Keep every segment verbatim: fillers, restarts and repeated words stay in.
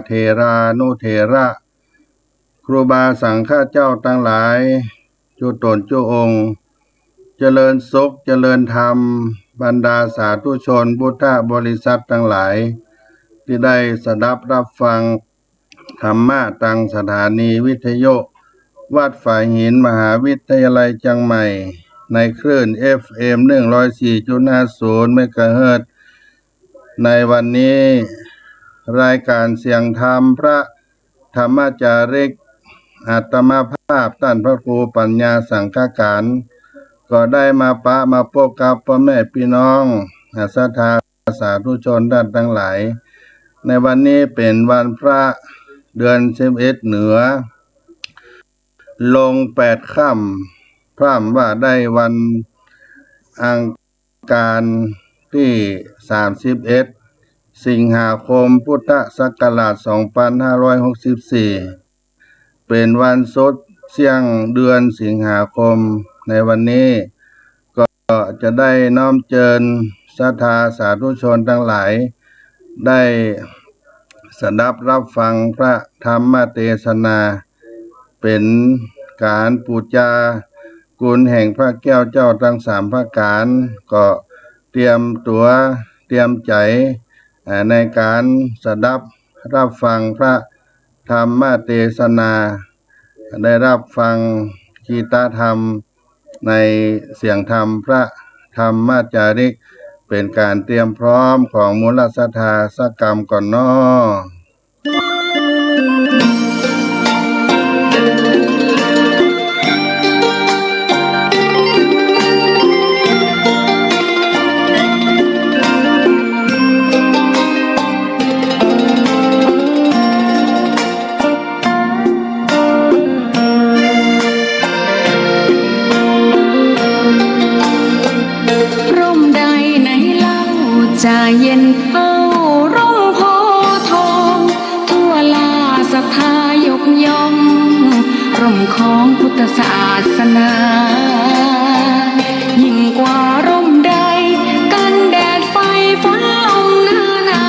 เถรานุเถระ ครูบาสังฆเจ้าทั้งหลาย จุตนจุองค์ เจริญสุขเจริญธรรม บรรดาสาธุชนพุทธบริษัททั้งหลาย ที่ได้สดับรับฟังธรรมะทางสถานีวิทยุวัดฝายหิน มหาวิทยาลัยเชียงใหม่ ในคลื่น เอฟเอ็ม หนึ่งร้อยสี่จุดห้าศูนย์ เมกะเฮิรตซ์ ในวันนี้ รายการเสียงธรรมพระธรรมจาริก อาตมาภาพท่านพระครูปัญญาสังฆการ ก็ได้มาปะมาพบกับพ่อแม่พี่น้องศรัทธาสาธุชนท่านทั้งหลาย ในวันนี้เป็นวันพระ เดือนสิบเอ็ดเหนือ ลงแปดค่ำ พร่ำว่าได้วันอังคารที่สามสิบเอ็ด สิงหาคม พุทธศักราช สองพันห้าร้อยหกสิบสี่ เป็นวันสุดเสี้ยงเดือนสิงหาคม ในวันนี้ ก็จะได้น้อมเจิญศรัทธาสาธุชนทั้งหลาย ได้สดับรับฟังพระธรรมเทศนา เป็นการปูจาคุณแห่งพระแก้วเจ้าทั้งสามประการ ก็เตรียมตัวเตรียมใจ อ่า ในการสดับรับฟังพระธรรมเทศนา ได้รับฟังกิตตธรรมในเสียงธรรมพระธรรมจาริก เป็นการเตรียมพร้อมของมูลศรัทธาสักกำก่อนน้อ ร่มใดไหนเล่าจะเย็นเท่าร่มโพธิ์ทอง ทั่วลาศรัทธายกย่อง ร่มของพุทธศาสนา ยิ่งกว่าร่มใด กันแดดไฟฝนลมนานา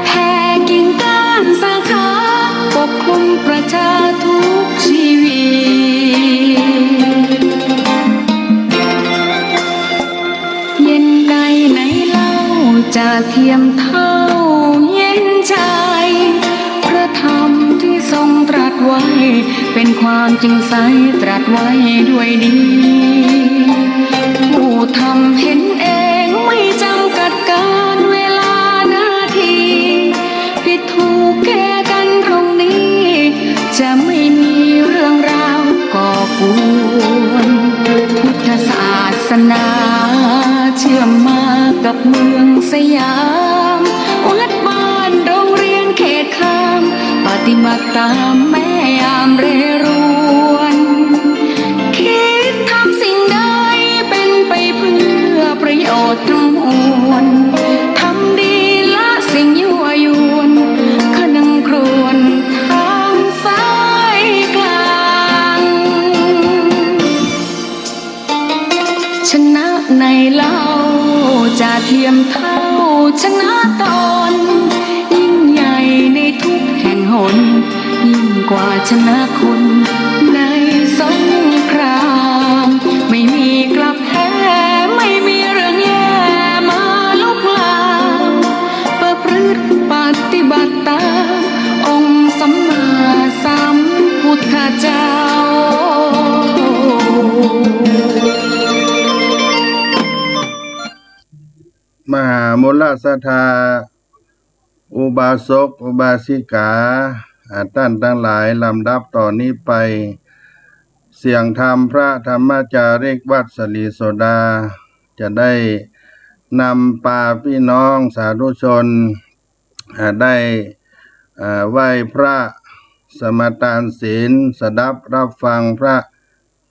แผ่กิ่งก้านสาขา ปกคลุมประชาทุกชีวิต เย็นใดไหนเล่าจะเทียมเท่าเย็นใจ พระธรรมที่ทรงตรัสไว้ เป็นความจริงใสตรัสไว้ด้วยดี ผู้ทำเห็นเองไม่จำกัดกาลเวลานาที ผิดถูกแก้กันตรงนี้ จะไม่มีเรื่องราวก่อกวน พุทธศาสนาเชื่อมมากับเมืองสยาม วัดบ้านโรงเรียนเขตคาม ปฏิบัติตามแม่ยามเรรวน คิดทำสิ่งใดเป็นไปเพื่อประโยชน์ทั้งมวล ทำดีละสิ่งยั่วยวน คะนึงครวญทางสายกลาง ชนะไหนเล่าจะเทียมเท่าชนะตน ยิ่งใหญ่ในทุกแห่งหน ยิ่งกว่าชนะคนในสงคราม ไม่มีกลับแพ้ ไม่มีเรื่องแย่มาลุกลาม ประพฤติปฏิบัติตามองค์สัมมาสัมพุทธเจ้า มหามูลศรัทธา อุบาสกอุบาสิกา อ่า ท่านทั้งหลาย ลำดับต่อนี้ไป เสียงธรรมพระธรรมจาริกวัดสลีโสดา จะได้นำพาพี่น้องสาธุชน อ่า ได้ อ่า ไหว้พระสมาทานศีล สดับรับฟังพระ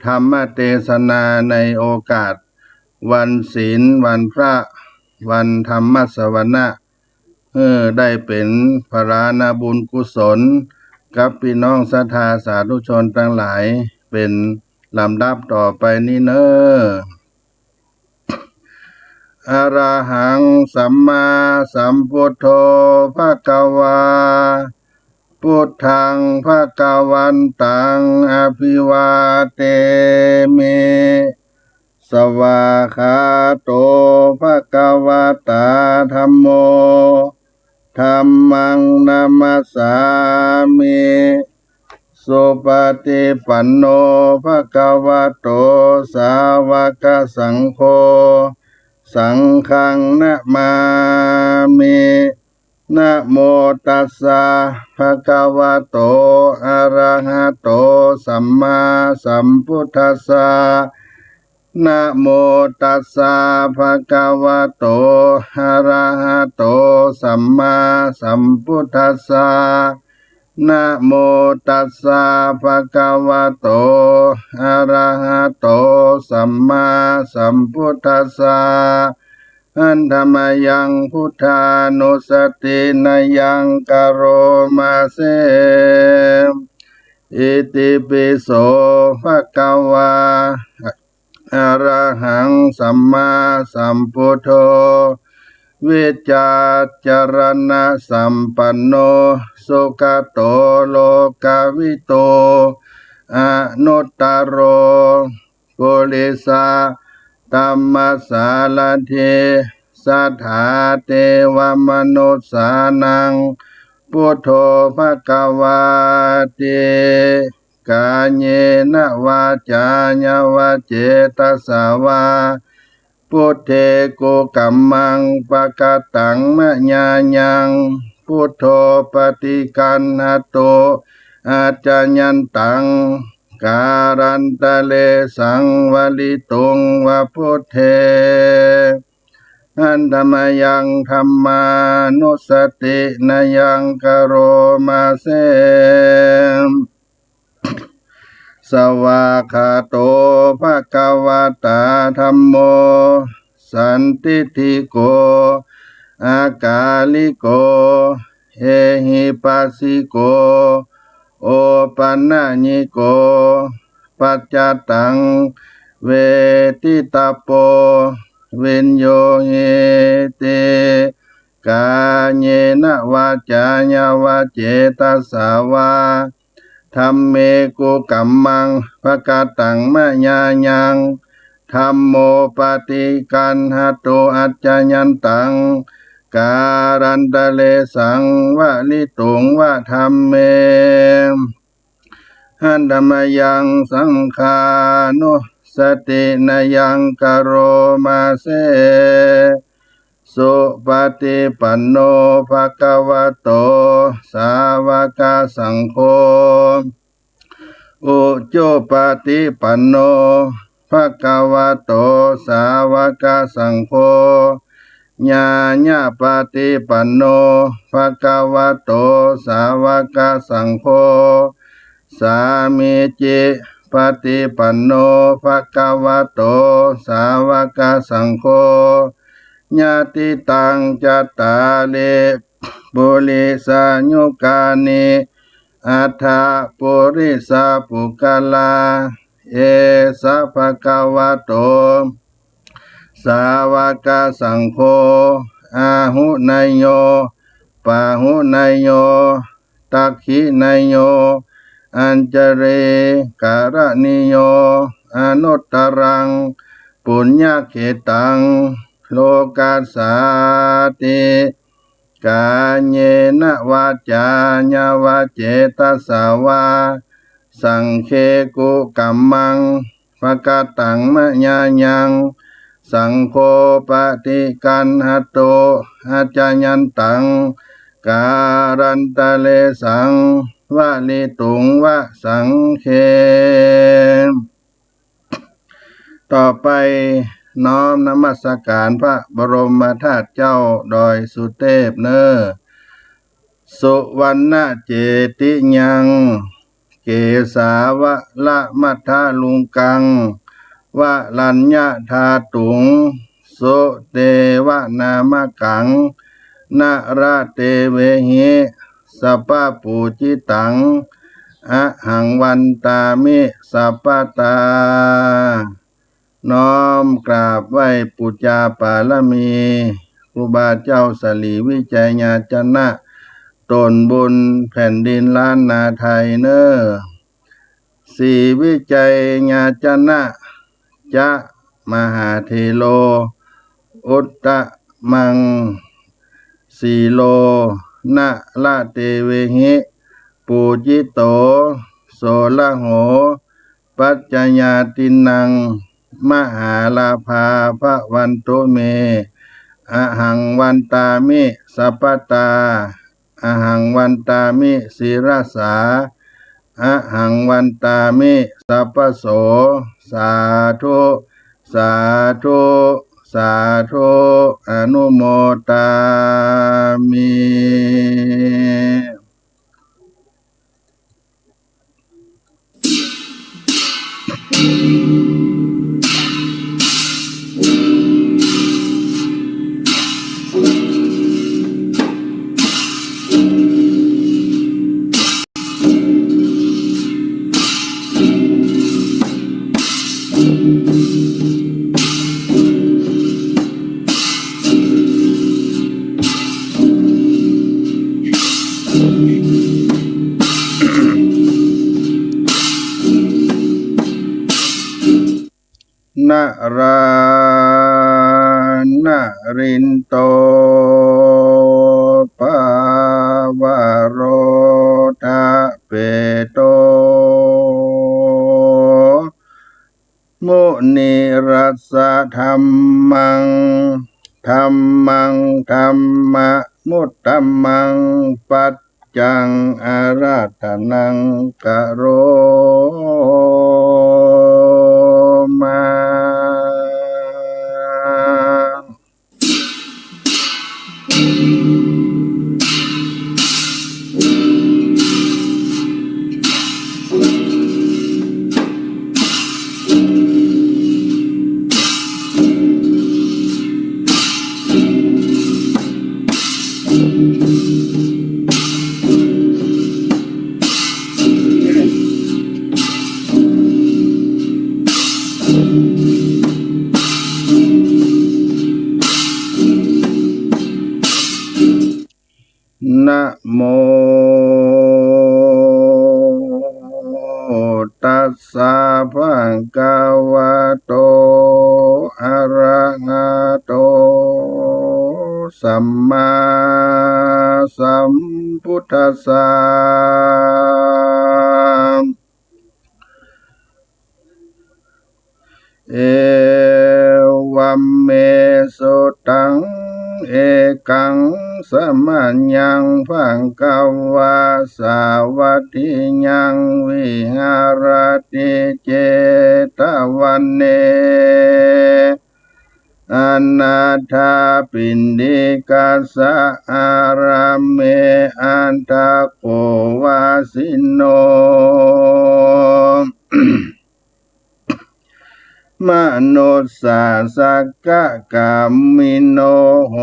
ธรรมเทศนาในโอกาสวันศีล วันพระ วันธรรมสวนะ เออ ได้เป็นพลานาบุญกุศล กับพี่น้องศรัทธาสาธุชนทั้งหลาย เป็นลำดับต่อไปนี้เน้อ arahaṃ sammāsambuddho bhagavā. Buddhaṃ bhagavantaṃ abhivādemi. Svākkhāto bhagavatā dhammo. Dhammaṃ namassāmi. Supaṭipanno bhagavato sāvakasaṅgho. Saṅghaṃ namāmi. Namo tassa bhagavato arahato sammāsambuddhassa. Namo tassa bhagavato arahato sammāsambuddhassa. Namo tassa bhagavato arahato sammāsambuddhassa. Handa mayaṃ buddhānussatinayaṃ karoma se. Itipi so bhagavā arahaṃ sammāsambuddho vijjācaraṇasampanno sugato lokavidū anuttaro purisadammasārathi satthā devamanussānaṃ buddho bhagavāti. Kāyena vācāya va cetasā vā buddhe kukammaṃ pakataṃ mayā yaṃ buddho paṭiggaṇhatu accayantaṃ kālantare saṃvarituṃ va buddhe. Handa mayaṃ dhammānussatinayaṃ karoma se. Svākkhāto bhagavatā dhammo sandiṭṭhiko akāliko ehipassiko opanayiko paccattaṃ veditabbo viññūhīti. Kāyena vācāya va cetasā vā dhamme kukammaṃ pakataṃ mayā yaṃ dhammo paṭiggaṇhatu accayantaṃ kālantare saṃvarituṃ va dhamme. Handa mayaṃ saṅghānussatinayaṃ karoma se. Supaṭipanno bhagavato sāvakasaṅgho. Ujupaṭipanno bhagavato sāvakasaṅgho. Ñāyapaṭipanno bhagavato sāvakasaṅgho. Sāmīcipaṭipanno bhagavato sāvakasaṅgho. Yadidaṃ cattāri purisayugāni aṭṭha purisapuggalā, esa bhagavato sāvakasaṅgho āhuneyyo pāhuneyyo dakkhiṇeyyo añjalikaraṇīyo anuttaraṃ puññakkhettaṃ lokassāti. Kāyena vācāya va cetasā vā saṅghe kukammaṃ pakataṃ mayā yaṃ saṅgho paṭiggaṇhatu accayantaṃ kālantare saṃvarituṃ va saṅghe. ต่อไปน้อมนมัสการพระบรมธาตุเจ้าดอยสุเทพเนอ Suvaṇṇacetiyaṃ kesāvalamataluṅgaṃ varaññadhātuṃ sudevanāmakaṃ naradevehi sabbapūjitaṃ ahaṃ vandāmi sabbadā. น้อมกราบไหว้ปูชาบารมีครูบาเจ้าสลีวิชัยญาจนะ ต้นบุญแผ่นดินล้านนาไทยเน้อ ศรีวิชัยญาจนะ จะมหาเถโร อุตตมัง สีโล นะละเตเวหิ ปูจิโต โสระโห ปัจจญาตินัง มหาลาภาภะวันตุเม อะหังวันตามิ สัพพตา อะหังวันตามิ ศิรสา อะหังวันตามิ สัพพโส สาธุ สาธุ สาธุ อนุโมทามิ นรา นรินโต ปาวโร ทะเปโต มุนิรัสสะ ธัมมัง ธัมมัง ธัมมะมุตตมัง ปัจจัง อาราธนัง กะโรมะนะโม ตัสสะ ภะคะวะโต อะระหะโต สัมมาสัมพุทธัสสะ เอวัมเม สุตัง เอกัง สะมะยัง ภะคะวา สาวัตถิยัง วิหะระติ เจตะวะเน อนาถาปิณฑิกัสสะ อารามเม อัฏฐะโก วาสิโน มนุสสา สักขะกามิโน โห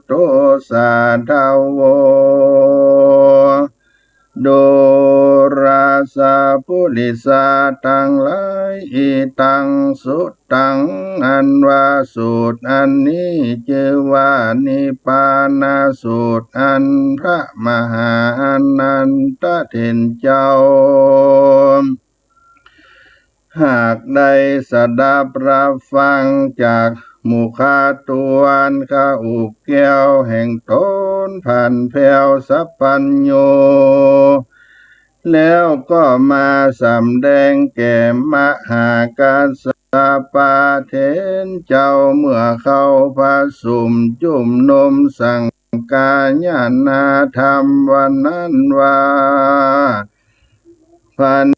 ตุ สาธะโว ดูราสะ ปุริสะ ตังหลาย อิตัง สุตัง อันว่าสูตรอันนี้ จื้อว่านิพพานะสูตร อันพระมหาอานันทะเถรเจ้า หากได้สดับรับฟังจากมุขะทวาร ข้าอุบแก้วแห่งตน ผ่านแผ้วสัพพัญญู แล้วก็มาสำแดงแก่มหากัสสปะเถรเจ้า เมื่อเข้าประชุมจุมนุมสังฆายนาธรรมวันนั้นว่า พรร